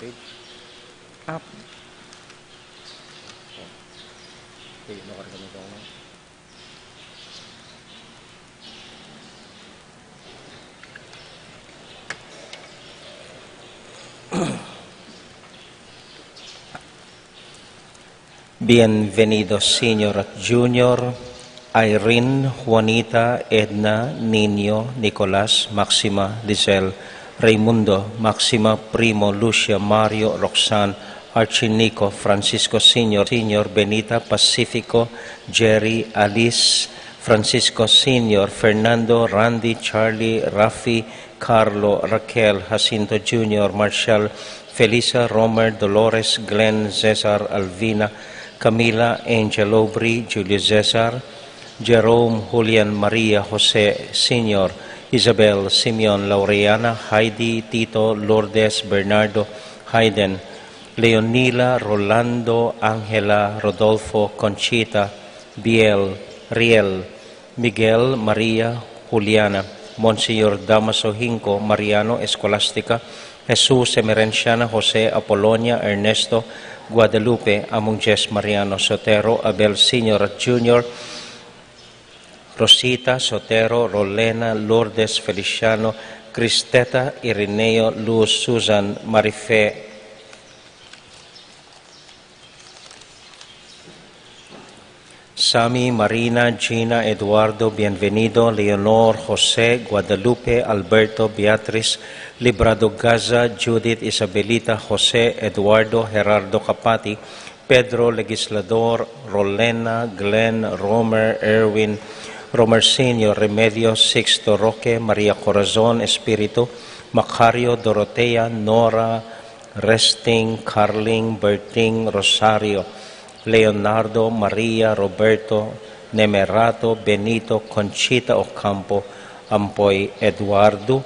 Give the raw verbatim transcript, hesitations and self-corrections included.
Up. Okay, no, karga mo ito, no? Bienvenido Senior at Junior, Irene, Juanita, Edna, Niño, Nicolas, Maxima, Lizelle, Raimundo, Maxima, Primo, Lucia, Mario, Roxanne, Archie, Nico, Francisco Senior, Senior, Benita, Pacifico, Jerry, Alice, Francisco Senior, Fernando, Randy, Charlie, Rafi, Carlo, Raquel, Jacinto Junior, Marshall, Felisa, Romer, Dolores, Glenn, Cesar, Alvina, Camila, Angel, Aubrey, Julio Cesar, Jerome, Julian, Maria, Jose Senior, Isabel, Simeon, Laureana, Heidi, Tito, Lourdes, Bernardo, Hayden, Leonila, Rolando, Angela, Rodolfo, Conchita, Biel, Riel, Miguel, Maria, Juliana, Monsignor Damaso Hinco, Mariano, Escolastica, Jesus, Emerenciana, Jose, Apolonia, Ernesto, Guadalupe, Among Jess, Mariano, Sotero, Abel Senior at Junior, Rosita, Sotero, Rolena, Lourdes, Feliciano, Cristeta, Irineo, Luz, Susan, Marife, Sami, Marina, Gina, Eduardo, Bienvenido, Leonor, Jose, Guadalupe, Alberto, Beatriz, Librado, Gaza, Judith, Isabelita, Jose, Eduardo, Gerardo, Capati, Pedro, Legislador, Rolena, Glenn, Romer, Erwin, Romer Senior, Remedio, Sixto, Roque, Maria Corazon, Espiritu, Macario, Dorotea, Nora, Resting, Carling, Berting, Rosario, Leonardo, Maria, Roberto, Nemerato, Benito, Conchita, Ocampo, ampo i Eduardo,